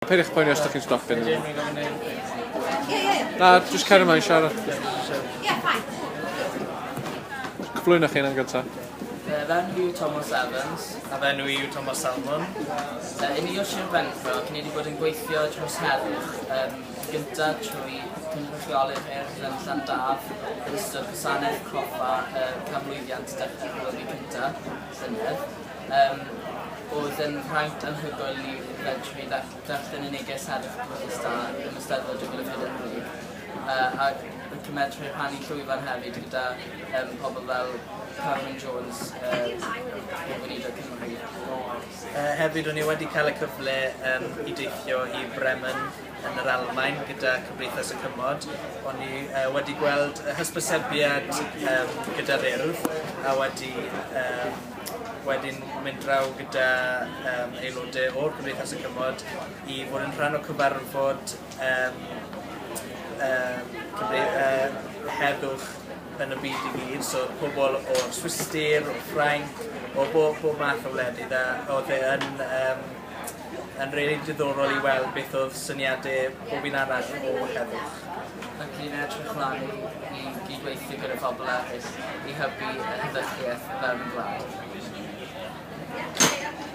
Peidiwch poeni os ydych chi'n stopio. Na, jyst cario ymlaen siarad. Yeah, fine. Cyflwyno chi yn gyntaf. Fy enw i yw Thomas Evans. A fy enw i yw Thomas Salmon. Yn i o Sir Benfro, ac ni wedi bod yn gweithio dros heddwch, gyntaf trwy cynrychiolydd Urdd yn Llandaf yn ystod gwasanaeth coffa canmlwyddiant dechrau'r rhyfel cyntaf llynedd. Oedd yn fraint anhygoel i fedru darllen y neges heddwch cyhoeddus da yn Eisteddfod 2040. Ac yn cymedru rhannu llwyfan hefyd gyda pobl fel Carwyn Jones, o Weinidog Cymru. Hefyd, o'n i wedi cael y cyfle i deithio i Bremen yn yr Almaen gyda Cymdeithas y Cymod. O'n i wedi gweld y hysbysebiad gyda'r Urdd a wedi wedyn mynd draw gyda aelodau o'r Cymdeithas y Cymod i fod yn rhan o cyfarfod heddwch yn y byd i gyd, so pobl o'r Swistir, o Ffrainc, o bob math o wledydd, a oedd e yn rili diddorol i weld beth oedd syniadau pob un arall o heddwch. Ac ni'n edrych mlaen i gydweithio gyda phobl eraill i hybu heddychiaeth fewn y gwlad.